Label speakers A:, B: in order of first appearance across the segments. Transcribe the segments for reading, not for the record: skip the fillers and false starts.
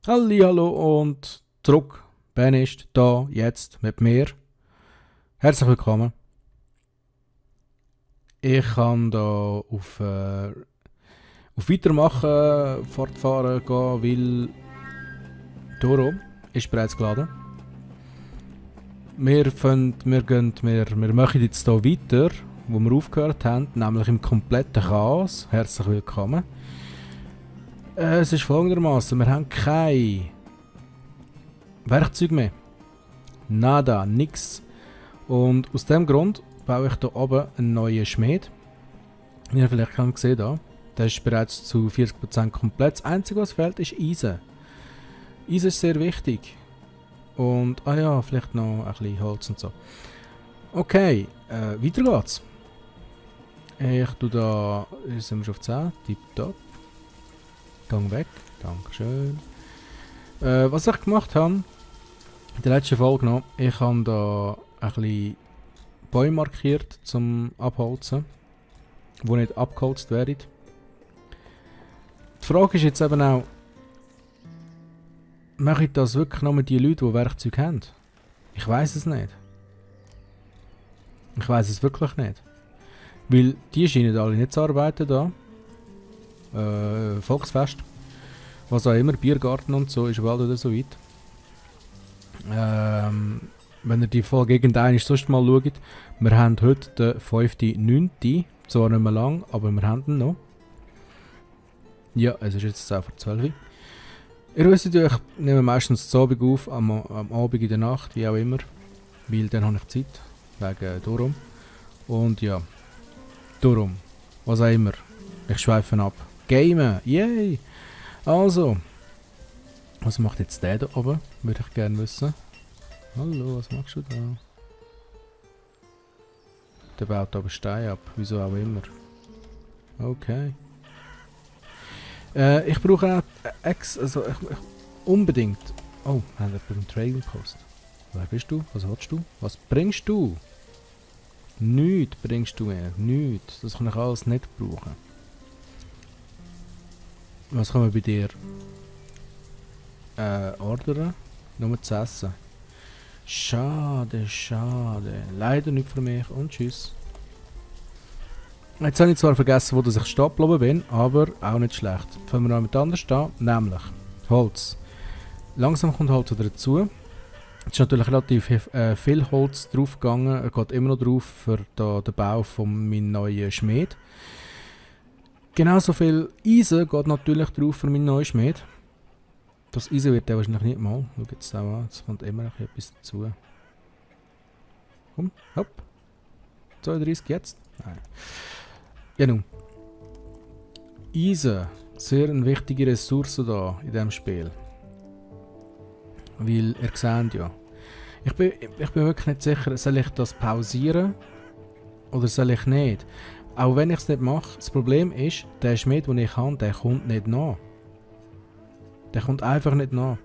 A: Hallihallo und zurück. Ben ist da, jetzt, mit mir. Herzlich willkommen. Ich kann da auf Weitermachen fortfahren gehen, weil Doro ist bereits geladen. Wir machen jetzt hier weiter, wo wir aufgehört haben, nämlich im kompletten Chaos. Herzlich willkommen. Es ist folgendermaßen: Wir haben kein Werkzeug mehr. Nada, nix. Und aus dem Grund baue ich hier oben einen neuen Schmied. Wie ihr vielleicht gesehen habt, der ist bereits zu 40% komplett. Das Einzige, was fehlt, ist Eisen. Eisen ist sehr wichtig. Und, vielleicht noch ein bisschen Holz und so. Okay, weiter geht's. Ich tue da, jetzt sind wir schon auf 10, tipptopp. Gang weg, dankeschön. Was ich gemacht habe, in der letzten Folge noch, ich habe da ein bisschen Bäume markiert zum Abholzen, die nicht abgeholzt werden. Die Frage ist jetzt eben auch, mache ich das wirklich nur mit den Leuten, die Werkzeuge haben? Ich weiß es nicht. Ich weiß es wirklich nicht. Weil die scheinen alle nicht zu arbeiten da. Volksfest. Was auch immer, Biergarten und so, ist bald oder so weit. Wenn ihr die Folge irgendeine sonst mal schaut, wir haben heute den 5.9. Zwar nicht mehr lang, aber wir haben ihn noch. Ja, es ist jetzt 10 vor 12. Ihr wisst ja, ich nehme meistens zu Abend auf, am Abend in der Nacht, wie auch immer. Weil dann habe ich Zeit, wegen Dorum. Und ja, Dorum, was auch immer. Ich schweife ab. Gamen, yay! Also, was macht jetzt der da oben? Würde ich gerne wissen. Hallo, was machst du da? Der baut aber Steine ab, wieso auch immer. Okay. Ich brauche auch unbedingt. Oh, haben wir beim Trading Post. Wer bist du? Was willst du? Was bringst du? Nichts bringst du mir. Nichts. Das kann ich alles nicht brauchen. Was kann man bei dir ordern? Nur zu essen. Schade, schade. Leider nicht für mich und tschüss. Jetzt habe ich zwar vergessen, wo ich stehen geblieben bin, aber auch nicht schlecht. Fangen wir noch mit anders an, nämlich Holz. Langsam kommt Holz wieder dazu. Es ist natürlich relativ viel Holz draufgegangen. Er geht immer noch drauf für den Bau von meinem neuen Schmied. Genauso viel Eisen geht natürlich drauf für meinen neuen Schmied. Das Eisen wird der wahrscheinlich nicht mal. Schau jetzt auch an, es kommt immer noch etwas dazu. Komm, hopp. 32 jetzt? Nein. Ja nun. Eisen, sehr eine wichtige Ressource da in diesem Spiel. Weil, ihr seht ja. Ich bin wirklich nicht sicher, soll ich das pausieren oder soll ich nicht? Auch wenn ich es nicht mache, das Problem ist, der Schmied, den ich habe, der kommt nicht nach. Der kommt einfach nicht nach.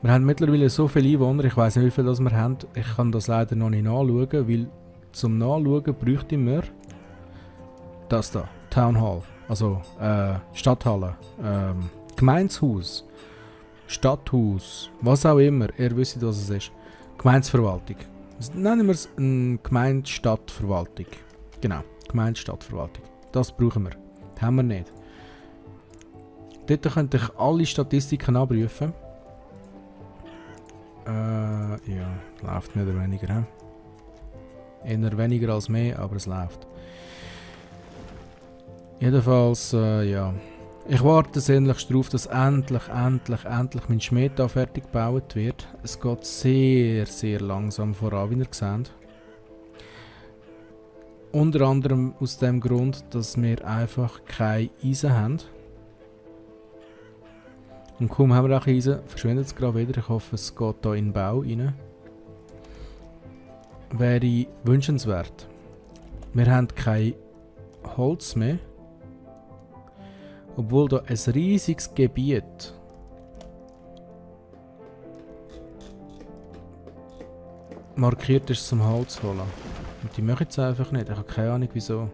A: Wir haben mittlerweile so viele Einwohner, ich weiß nicht, wie viele das wir haben. Ich kann das leider noch nicht nachschauen, weil zum Nachschauen bräuchte ich mir das da, Town Hall, also Stadthalle, Gemeindehaus, Stadthaus, was auch immer, ihr wisst, was es ist. Gemeindeverwaltung. Nennen wir es eine Gemeindestadtverwaltung. Genau, Gemeindestadtverwaltung. Das brauchen wir. Das haben wir nicht. Dort könnte ich alle Statistiken abrufen. Ja, läuft mehr oder weniger. Eher weniger als mehr, aber es läuft. Jedenfalls, ja. Ich warte sehnlichst darauf, dass endlich mein Schmied da fertig gebaut wird. Es geht sehr, sehr langsam voran, wie ihr seht. Unter anderem aus dem Grund, dass wir einfach kein Eisen haben. Und kaum haben wir auch Eisen, verschwindet es gerade wieder. Ich hoffe, es geht hier in den Bau rein. Wäre wünschenswert. Wir haben kein Holz mehr. Obwohl da ein riesiges Gebiet markiert ist zum Holz holen. Und die machen es einfach nicht. Ich habe keine Ahnung wieso.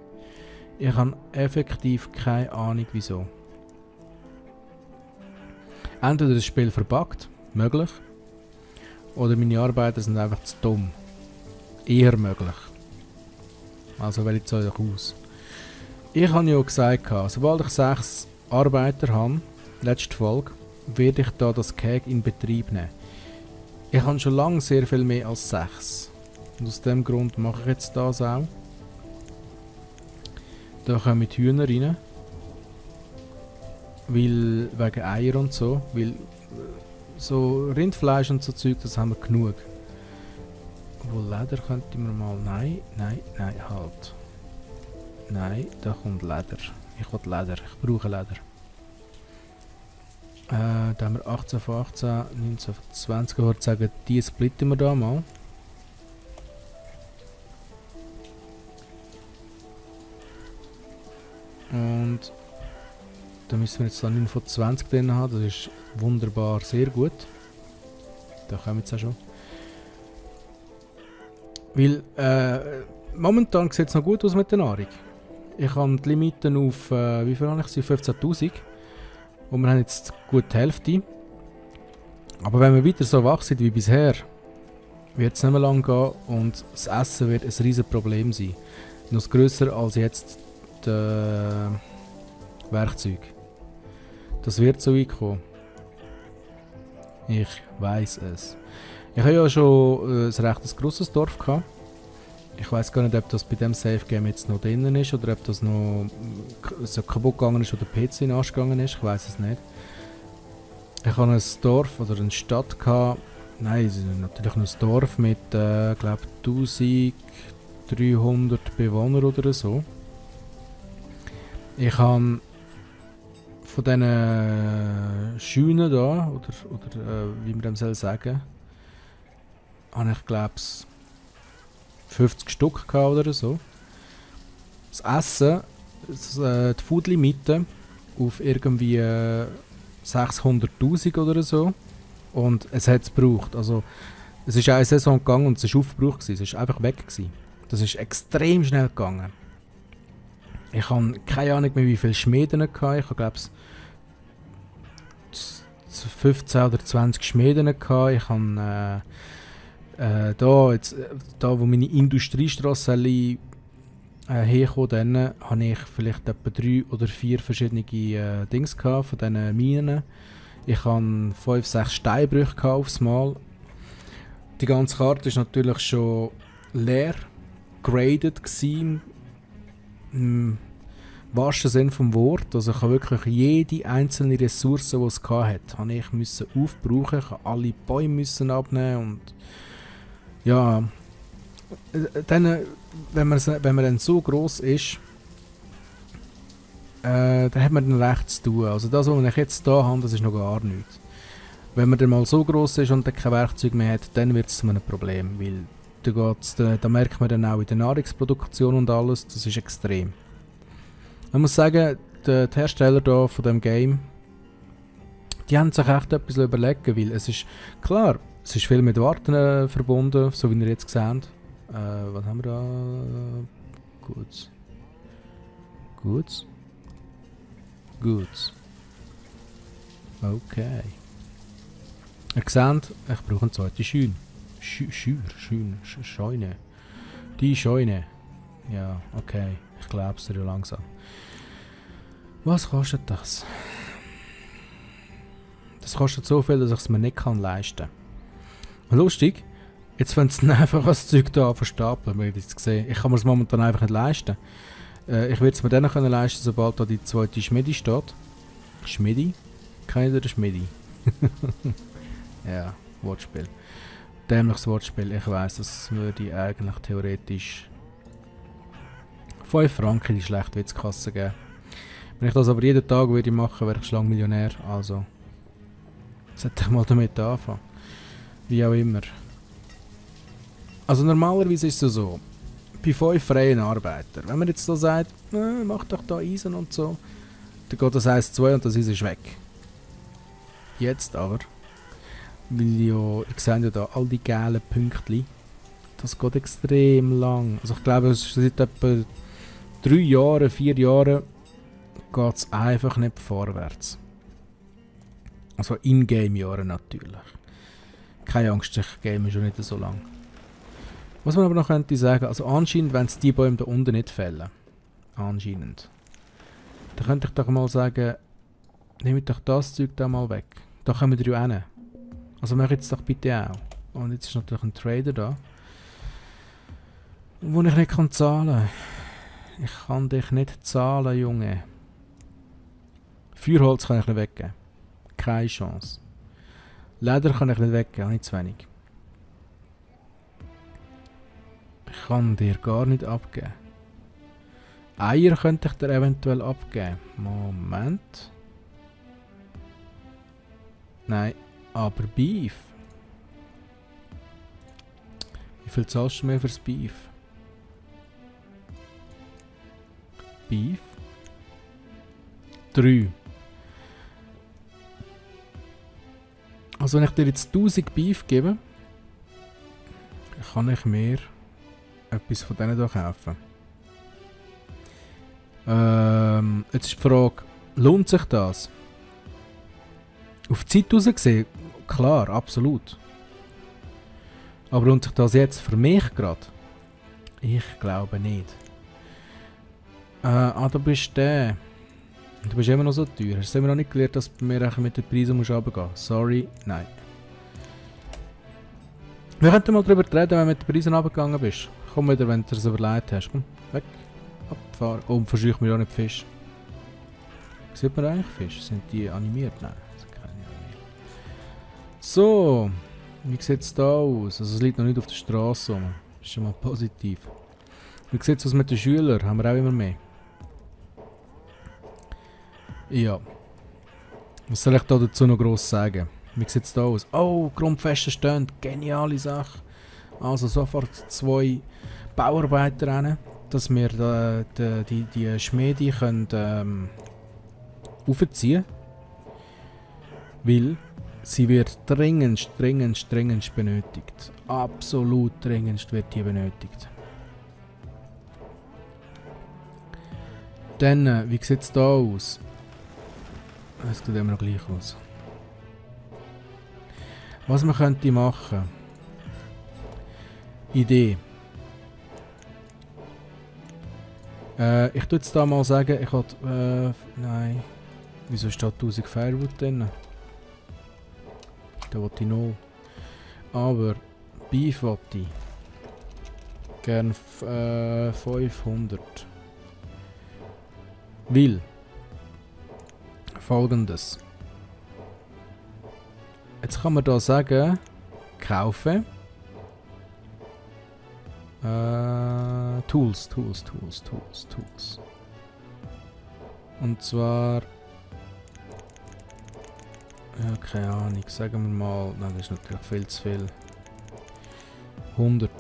A: Ich habe effektiv keine Ahnung wieso. Entweder das Spiel verbuggt, möglich, oder meine Arbeiter sind einfach zu dumm. Eher möglich. Also wähle ich euch aus. Ich habe ja gesagt, sobald ich 6 Arbeiter habe, letzte Folge, werde ich da das Cake in Betrieb nehmen. Ich habe schon lange sehr viel mehr als 6. Und aus dem Grund mache ich jetzt das auch. Da kommen die Hühner rein. Weil, wegen Eier und so. Weil so Rindfleisch und so Zeug, das haben wir genug. Obwohl Leder könnte man mal... Nein, halt. Nein, da kommt Leder. Ich will Leder, ich brauche Leder. Da haben wir 18 von 18, 19 von 20. Ich würde sagen, die splitten wir da mal. Und da müssen wir jetzt dann 9 von 20 drin haben. Das ist wunderbar, sehr gut. Da kommen wir jetzt auch schon. Weil momentan sieht es noch gut aus mit der Nahrung. Ich habe die Limiten auf, wie viel habe ich sie? 15.000. Und wir haben jetzt gut die Hälfte. Aber wenn wir weiter so wachsen wie bisher, wird es nicht mehr lang gehen und das Essen wird ein riesiges Problem sein. Noch grösser als jetzt das Werkzeug. Das wird so einkommen. Ich weiß es. Ich habe ja schon ein recht grosses Dorf gehabt. Ich weiß gar nicht, ob das bei dem Safe Game jetzt noch drinnen ist oder ob das noch so kaputt gegangen ist oder der PC in den Arsch gegangen ist. Ich weiß es nicht. Ich habe ein Dorf oder eine Stadt gehabt. Nein, natürlich noch ein Dorf mit, glaube 1300 Bewohnern oder so. Ich habe von diesen Scheunen da, oder wie man dem soll sagen, habe ich glaube 50 Stück gehabt oder so. Das Essen, die Food-Limite auf irgendwie 600'000 oder so. Und es hat es gebraucht. Also, es ist eine Saison gegangen und es war aufgebraucht. Es war einfach weg gewesen. Das ist extrem schnell gegangen. Ich habe keine Ahnung mehr, wie viele Schmieden ich hatte. Ich habe glaube 15 oder 20 Schmieden gehabt. Ich habe da wo meine Industriestrasse herkommt, dann habe ich vielleicht etwa 3 oder 4 verschiedene Dings gehabt von diesen Minen. Ich hatte 5, 6 Steinbrüche aufs Mal. Die ganze Karte ist natürlich schon leer, graded gewesen, im wahrsten Sinne vom Wort. Also ich habe wirklich jede einzelne Ressource, die es hatte, habe ich müssen aufbrauchen. Ich musste alle Bäume müssen abnehmen und ja, dann, wenn man dann so gross ist, dann hat man dann recht zu tun. Also das, was ich jetzt hier habe, das ist noch gar nichts. Wenn man dann mal so gross ist und dann kein Werkzeug mehr hat, dann wird es zu einem Problem. Weil da merkt man dann auch in der Nahrungsproduktion und alles, das ist extrem. Man muss sagen, die Hersteller hier von dem Game, die haben sich echt etwas überlegt, weil es ist klar, es ist viel mit Warten verbunden, so wie ihr jetzt seht. Was haben wir da? Gut. Okay. Ihr seht, ich brauche eine zweite Scheune. Scheune. Die Scheune. Ja, okay. Ich glaube es dir langsam. Was kostet das? Das kostet so viel, dass ich es mir nicht leisten kann. Lustig, jetzt wenn es einfach das Zeug hier verstapeln, wie ich es gesehen. Ich kann mir es momentan einfach nicht leisten. Ich werde es mir dann leisten, sobald da die zweite Schmiede steht. Schmiede? Kennt ihr den Schmiede? Ja, Wortspiel. Dämliches Wortspiel. Ich weiss, das würde eigentlich theoretisch 5 Franken in die Schlechtwitzkasse geben. Wenn ich das aber jeden Tag würde machen, wäre ich schon lange Millionär. Also, sollte ich mal damit anfangen. Wie auch immer. Also normalerweise ist es so, bei 5 freien Arbeitern, wenn man jetzt so sagt, mach doch da Eisen und so, dann geht das 1, 2 und das Eisen ist weg. Jetzt aber, weil ja, ich sehe ja da all die gelben Pünktchen, das geht extrem lang. Also ich glaube, es ist seit etwa 3 Jahren, 4 Jahren geht es einfach nicht vorwärts. Also in-game-Jahren natürlich. Keine Angst, ich game schon nicht so lange. Was man aber noch könnte sagen, also anscheinend, wenn es die Bäume da unten nicht fällen, anscheinend, dann könnte ich doch mal sagen, nehmt doch das Zeug da mal weg. Da kommen wir ja hin. Also mach jetzt doch bitte auch. Und jetzt ist natürlich ein Trader da, wo ich nicht kann zahlen. Ich kann dich nicht zahlen, Junge. Feuerholz kann ich nicht weggeben. Keine Chance. Leder kann ich nicht weggeben, auch nicht zu wenig. Ich kann dir gar nicht abgeben. Eier könnte ich dir eventuell abgeben. Moment. Nein, aber Beef. Wie viel zahlst du mir fürs Beef? Beef? 3. Also wenn ich dir jetzt 1000 Beef gebe, kann ich mir etwas von denen hier kaufen. Jetzt ist die Frage, lohnt sich das? Auf die Zeit raus gesehen, klar, absolut. Aber lohnt sich das jetzt für mich gerade? Ich glaube nicht. Du bist der. Du bist immer noch so teuer. Hast du immer noch nicht gelernt, dass du bei mir mit den Preisen runtergehen musst? Sorry, nein. Wir könnten mal darüber reden, wenn du mit den Preisen runtergegangen bist. Komm wieder, wenn du es überlegt hast. Komm, weg. Abfahren. Oh, und verscheuch mir auch nicht Fisch. Sieht man eigentlich Fisch? Sind die animiert? Nein, das sind keine animiert. So, wie sieht es da aus? Also es liegt noch nicht auf der Straße rum. Das ist schon mal positiv. Wie sieht es aus mit den Schülern? Haben wir auch immer mehr. Ja. Was soll ich da dazu noch gross sagen? Wie sieht es da aus? Oh, Grundfeste stehen. Geniale Sache. Also sofort 2 Bauarbeiter rein, dass wir die Schmiede können aufziehen. Weil sie wird dringendst benötigt. Absolut dringendst wird die benötigt. Dann, wie sieht es da aus? Es sieht immer noch gleich aus. Was man könnte machen? Idee. Ich tue jetzt da mal sagen, ich hatte... nein. Wieso steht 1000 Firewood drin? Da wollte ich 0. Aber Beef wollte ich. Gern 500. Weil Folgendes. Jetzt kann man da sagen, kaufen. Tools. Und zwar... ja, keine Ahnung, sagen wir mal... Nein, das ist natürlich viel zu viel. 100.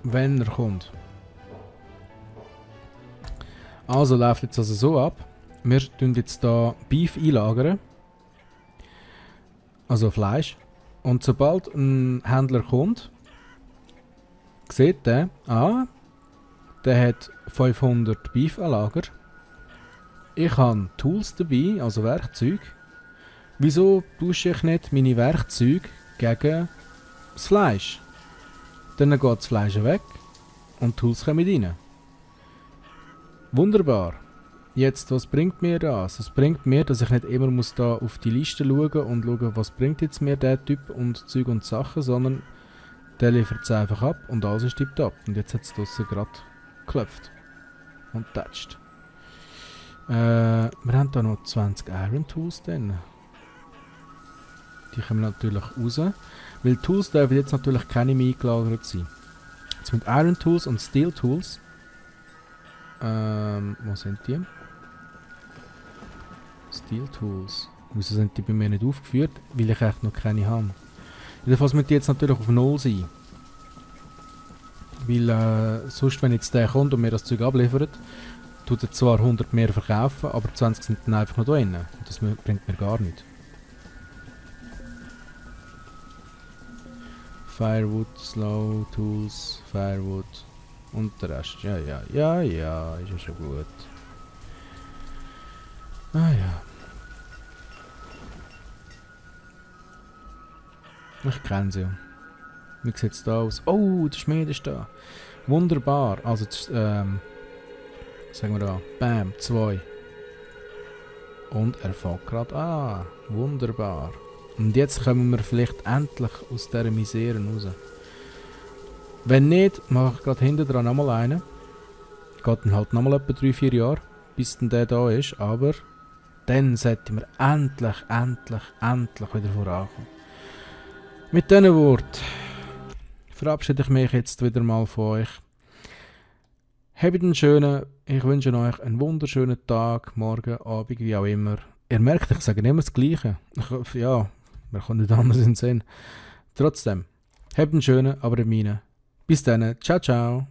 A: Wenn er kommt. Also läuft jetzt also so ab. Wir tun jetzt da Beef einlagern. Also Fleisch. Und sobald ein Händler kommt, sieht der, der hat 500 Beef an Lager. Ich habe Tools dabei, also Werkzeug. Wieso tausche ich nicht meine Werkzeuge gegen das Fleisch? Dann geht das Fleisch weg und die Tools kommen rein. Wunderbar. Jetzt, was bringt mir das? Es bringt mir, dass ich nicht immer muss da auf die Liste schauen und schauen, was bringt jetzt mir der Typ und Zeug und Sachen, sondern der liefert es einfach ab und alles ist tipptopp. Und jetzt hat es draussen gerade geklopft. Und touched. Wir haben da noch 20 Iron Tools drin. Die kommen natürlich raus. Weil Tools dürfen jetzt natürlich keine mehr eingelagert sein. Jetzt mit Iron Tools und Steel Tools. Wo sind die? Steel Tools. Wieso sind die bei mir nicht aufgeführt? Weil ich echt noch keine habe. Jedenfalls müssen die jetzt natürlich auf 0 sein. Weil sonst, wenn jetzt der kommt und mir das Zeug abliefert, tut er zwar 100 mehr verkaufen, aber 20 sind dann einfach noch drin. Und das bringt mir gar nichts. Firewood, Slow, Tools, Firewood und der Rest. Ja, ist ja schon gut. Ah ja. Ich kenne sie ja. Wie sieht es da aus? Oh, der Schmied ist da. Wunderbar. Also, sagen wir da. Bam, 2. Und er fängt gerade an. Wunderbar. Und jetzt kommen wir vielleicht endlich aus dieser Misere raus. Wenn nicht, mache ich gerade hinten dran nochmal einen. Geht dann halt nochmal etwa 3-4 Jahre, bis dann der da ist. Aber dann sollten wir endlich wieder vorankommen. Mit diesen Worten verabschiede ich mich jetzt wieder mal von euch. Habt einen schönen, ich wünsche euch einen wunderschönen Tag, Morgen, Abend, wie auch immer. Ihr merkt, ich sage immer das Gleiche. Ja, man kann nicht anders in den Sinn. Trotzdem, habt einen schönen, aber in meinen. Bis dann, ciao, ciao.